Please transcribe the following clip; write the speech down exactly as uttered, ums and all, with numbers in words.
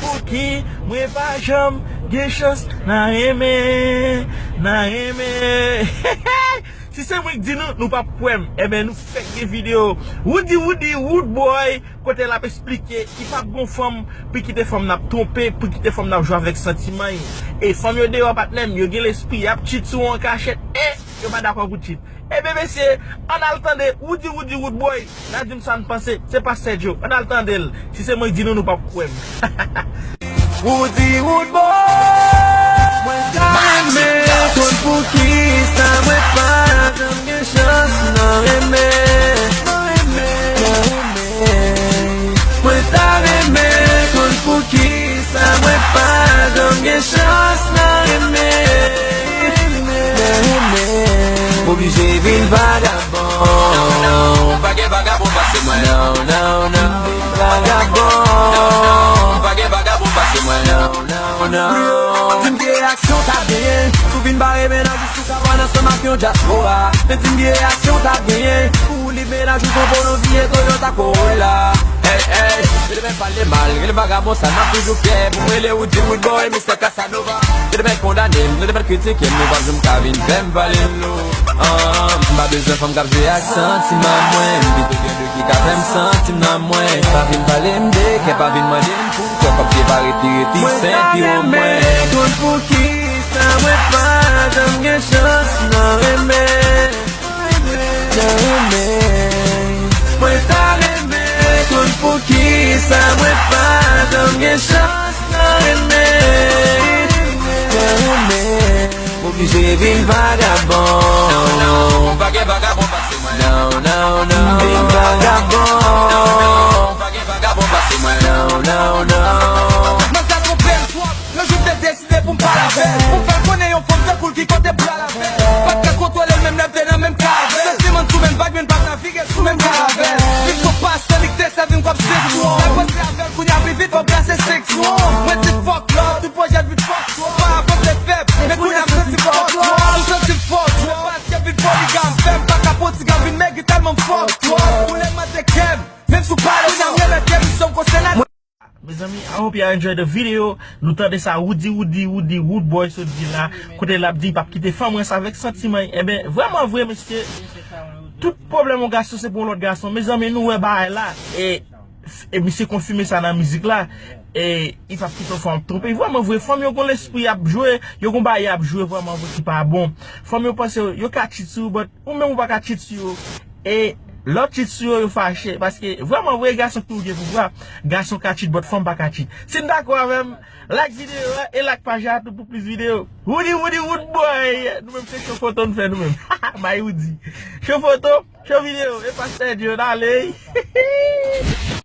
Pouki mwen pa janm gen chans nan renmen, nan renmen. Si se mwen k di nou, nou p ap kwè m. Ebyen, nou fèk gen videyo Woody, Woody, Wood Boy, kote l ap eksplike li p ap gon fanm pou kite fanm nan ap twonpe, pou kite fanm nan ap jwe avèk santiman l. E fanm yo deyò, patnè m, yo gen lespri, y ap cheat sou ou an kachèt, e yo pa dakò pou cheat. Ebyen, mesye, ann al tande Woody, Woody, Wood Boy. N a di m sa n panse, se pa Sergio. Ann al tande l. Si se mwen k di nou, nou p ap kwè m. Woody, Wood Boy. Mwen ta renmen konn poukisa mwen pa janm gen chans nan renmen. Nan renmen. Mwen ta renmen konn poukisa mwen pa janm gen chans nan renmen. Nan renmen. M oblije vin vagabon. Non, non, pa gen vagabon pase mwen. Non, non, non, vagabon. Non, non, pa gen vagabon pase mwen. Non, non, non. Di m ki reyaksyon w t ap genyen si w vin bare mennaj ou sou kabann ansanm ak yon dyaspora. Men di m ki reyaksyon w t ap genyen pou w liv mennaj ou sou yon polo vye Toyota Corolla. Hey, hey, yo te mèt pale mal, rele vagabon sa, n ap toujou fyè pou m rele Woody, Wood Boy, Mister Casanova. Yo te mèt kondane m, yo te mèt kritike m, nou p ap janm ka vin fè m pale lou. Ah, m pa bezwen fanm k ap jwe ak santiman mwen, m pito gen de ki ka fè m santi m nan mwen. Pa vin pale m de kè, pa vin mande m poukisa, kòb vye pa rete rete senp pi wo mwen. Mwen ta renmen konn poukisa mwen pa janm gen chans nan renmen. Nan renmen. Mwen ta renmen konn poukisa mwen pa janm gen chans nan renmen. Nan renmen. M oblije vin vagabon. Non, non, pa gen vagabon pase mwen. Non, non, non, vin vagabon. Non, non, pa gen vagabon pase mwen. Non, non, non. Mwen sa twonpe l twòp. Yon jou m te deside pou m pale avè l, pou m fè l konnen yon fanm tankou l ki kote m pral avè l. Pa t ka kontwole l, menm lè m te nan menm ka avè l. Santiman n sou menm vag, men n pa t navige sou menm karavèl. Vin sou pas, se li k te sèvi m kòm sentwon. Lè m rantre avè l, kounye a pi vit, fò m plase senk twon. Mwen di fòk lòt, tout pwojè vit fòk twòp. Paravant te fèb, men kounye a m santi fòk twòp. M santi fòk twòp. Paske vin poligam fè m pa ka pran ti gam vin megri tèlman m fòk twòp. Ou lè m mande kè m, menm si w pale, kounye a m remèt ke misyon m konsène. Mezanmi, I hope y'all enjoy the video. Nou tande sa Woody, Woody, Woody, Wood Boy sot di la. Kote l ap di l p ap kite fanm rès avèk santiman. Ebyen, vrèman vre, mesye, tout pwoblèm yon gason se pou yon lòt gason. Mezanmi, nou wè bagay la. E, e misye konfime sa nan mizik la. E li p ap kite yon fanm twonpe. Vrèman vre, fanm yo gon lespri y ap jwe, yo gon bagay y ap jwe vrèman vre ki pa bon. Fanm yo panse yo ka cheat sou ou, but ou menm ou pa ka cheat sou yo. E lè w cheat sou yo, yo fache. Paske vrèman vre, gason ki ou gen pouvwa. Gason ka cheat, but fanm pa ka cheat. Si n dakò avè m, like videyo a e like paj la tou pou plis videyo. Woody, Woody, Wood Boy. Nou menm se cho foto n fè nou menm. Bay Woody. Cho foto, cho videyo. E pastè Dion ale.